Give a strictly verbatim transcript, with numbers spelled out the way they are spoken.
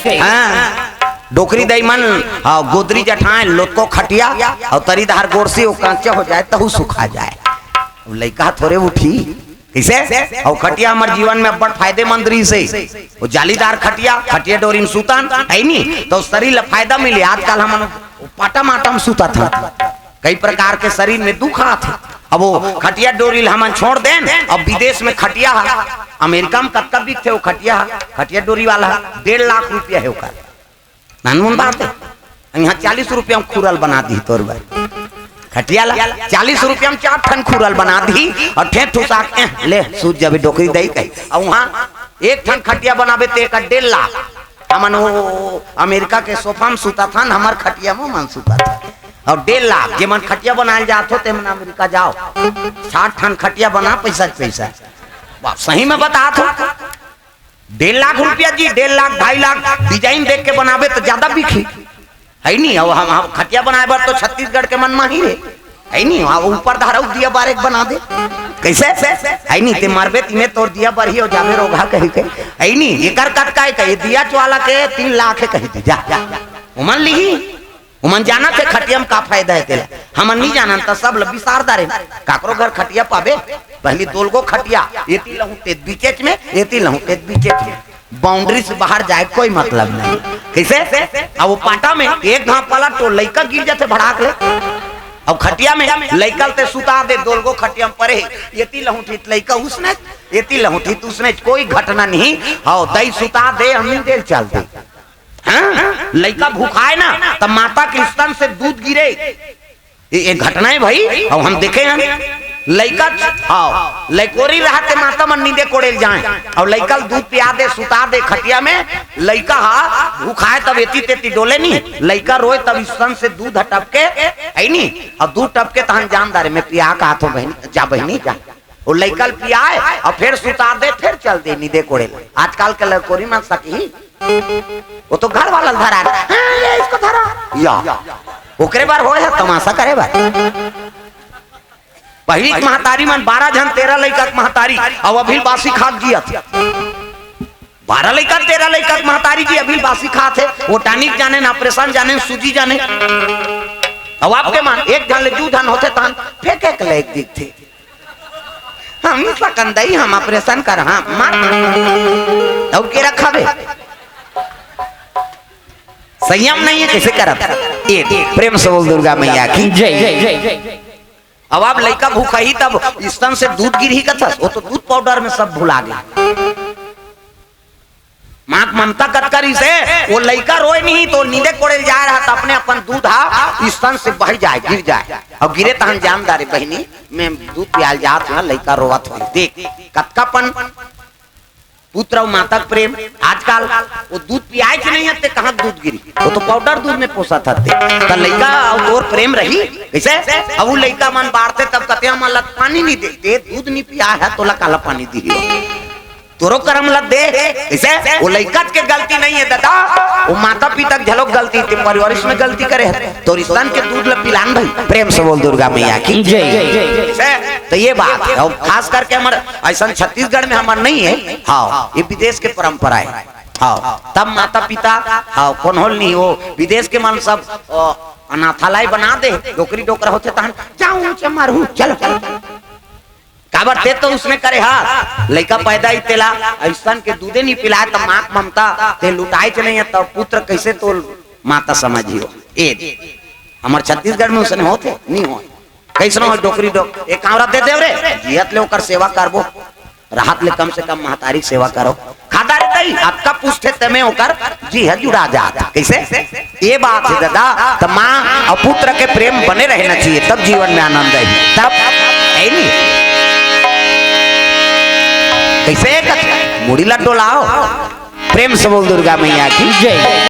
हाँ, डोकरी दई मन, हाँ, गोदरी जठाए, लोतको खटिया, अउ तरी धार गोरसी, वो कांचे हो जाए, तहू सुखा जाए। अब लइका थोरे उठी, कइसे? अउ खटिया हमर जीवन में अब्बड़ फायदेमंद रहिस हे। वो जालीदार खटिया, खटिया डोरी में सुतन, हइ नी? त शरीर ल फायदा मिले। आजकल हमन पाटा माटा में सुतत हन। कई प्रकार के शरीर में दुख आत हे। अब वो खटिया डोरी ल हमन छोड़ देन, अब विदेश में खटिया ह, अमेरिका में कतका बिकथे वो खटिया ह, खटिया डोरी वाला ह, डेढ़ लाख रुपया हे ओकर। नानमुन बात हे। यहाँ चालीस रुपया में खुरल बना दी तोर बर। खटिया ला चालीस रुपया में चार ठन खुरल बना दी अउ ठेठ ठुसा के, "एह, ले, सूत जाबे डोकरी दई," कही। अउ वहाँ एक ठन खटिया बनाबे ते एकर डेढ़ लाख। हमन वो अमेरिका के सोफा में सुतत हन, हमर खटिया में मन सुतत हे। अउ डेढ़ लाख, जेमन खटिया बनाए जात हो, तेमन अमेरिका जाओ। साठ ठन खटिया बना, पैसा के पैसा। वाह, सही में बतात हो। डेढ़ लाख रुपया जी, डेढ़ लाख, ढाई लाख, design देख के बनाबे त ज्यादा बिकही। हइ नी? अउ हम, हम खटिया बनाए बर तो छत्तीसगढ़ के मन माहिर हे। हइ नी? अउ ऊपर धारा दिया बार एक बना दे। कइसे? हइ नी? ते मरबे तिमे तोर दिया बरही अउ जाबे रोगहा कहि के। हइ नी? एकर कतका हे कही, दिया ज्वाला के तीन लाख हे कहि दे, जा, जा। ओमन लिही। ओमन जानत हे खटिया में का फायदा हे तेला। हमन नी जानन त सब ल बिसार डारेन। काकरो घर खटिया पाबे, पहिली दोलगो खटिया, एती लहुटेत बीचेच में, एती लहुटेत बीचेच में। Boundary से बाहर जाए कोई मतलब नहीं। कइसे? अब वो पाटा में एक घांव पलट तो लइका गिर जाथे भड़ाक ले। अब खटिया में लइका ल ते सुता दे, दोलगो खटिया में परे, एती लहुटित लइका उसने, एती लहुटित उसने, कोई घटना नहीं। हव, दई सुता दे, हम नींदे ल चल दे। हाँ? लइका भुखाए ना, त माता के स्तन से दूध गिरे। ये, ये घटना हे भाई, अउ हम देखे हन। लइका, हाँ, लइकोरी रहत हे, माता मन नींदे कोड़े ल जाए, अउ लइका ल दूध पिया दे, सुता दे खटिया में, लइका हा भुखाए तब एती तेती डोले नी, लइका रोए तब स्तन से दूध ह टपके, हइ नी, अउ दूध टपके तहन जान डारे, मैं पिया के आथों बहिनी, जा बहिनी, जा। वो लइका ल पियाए अउ फेर सुता दे, फेर चल दे नींदे कोड़े ल। आजकल के लइकोरी मन सकही, वो तो घर वाला ल धरा, हाँ, ये इसको धरा, या, ओकरे बर होए हे तमाशा करे बर। पहिली के महतारी मन बारह झन, तेरह लइका के महतारी, अउ अभी बासी खा के जियत। बारह लइका, तेरह लइका के महतारी जी अभी बासी खात हे, वो tonic जाने न, operation जाने न, सूजी जाने। अउ आपके मन एक झन ले दू झन होथे तहन फेंके के लायक दिखथे। हम सकन दई, हम operation कर, हाँ, मत। अउ के रखाबे? संयम नहीं हे, कइसे करत? ये प्रेम से बोल दुर्गा मैया की। जय, जय, जय, जय। अब आप लइका भूखाही तब स्तन से दूध गिरही कथस, वो तो दूध powder में सब भुला गे। माँ के ममता कतका रहिस हे, वो लइका रोए नहीं तो नींदे कोड़े ल जाए रहा, त अपने अपन दूध हा स्तन से बह जाए, गिर जाए। अब गिरे तहन जान डारे, बहिनी, मैं दूध पियाल जात हूँ, लइका रोवत होही। देख, कतका पन पुत्र अउ माता के प्रेम। आजकल वो दूध पियाए के नहीं हे, ते कहाँ दूध गिरी, वो तो powder दूध में पोसत हते। त लइका अउ तोर प्रेम रही कइसे? अब वो लइका मन बाढ़थे तब कथे हमन ला पानी नहीं देते, दूध नहीं पिया हे, तोला काला पानी दिही? तोरो करम लग दे। इसे वो लइका के गलती नहीं हे दादा, वो माता पिता के घलोक गलती हे, ते परिवार में गलती करे हे। तोर स्तन के दूध ल पिलान भाई। प्रेम से बोल दुर्गा मैया की। जय। इसे तो ये बात हे, अउ खास करके हमर अइसन छत्तीसगढ़ में हमर नहीं हे। हाँ, ये विदेश के परंपरा हे। हाँ, तब माता पिता, हाँ, कोनो ल नहीं, वो विदेश के मन सब, ओ, अनाथालय बना दे, डोकरी डोकरा होथे तहन, जाओ ऊंचे मारू, चलो, चलो, चलो। काबर ते तो उसने करे हा, लइका पैदा ही तेला अइसन के दूधे नहीं पिलाए, त माँ के ममता ते लुटाए के नहीं हे, त पुत्र कइसे तो माता समझियो? ए, हमर छत्तीसगढ़ में उसने होथे, नहीं हो। कइसनो हो डोकरी डोक, एक कांवरा दे देव रे, जियत ले ओकर सेवा करबो, राहत ले कम से कम महतारी के सेवा करो। खादा रे तई, अतका पूछथे तेमे ओकर जी ह जुड़ा जात। कइसे? ये बात हे दादा, त माँ अउ पुत्र के प्रेम बने रहना चाहिए, तब जीवन में आनंद हे। तब हे नहीं? कइसे कथे? मुड़ी ला डोलाओ। प्रेम से बोल दुर्गा मैया की जय।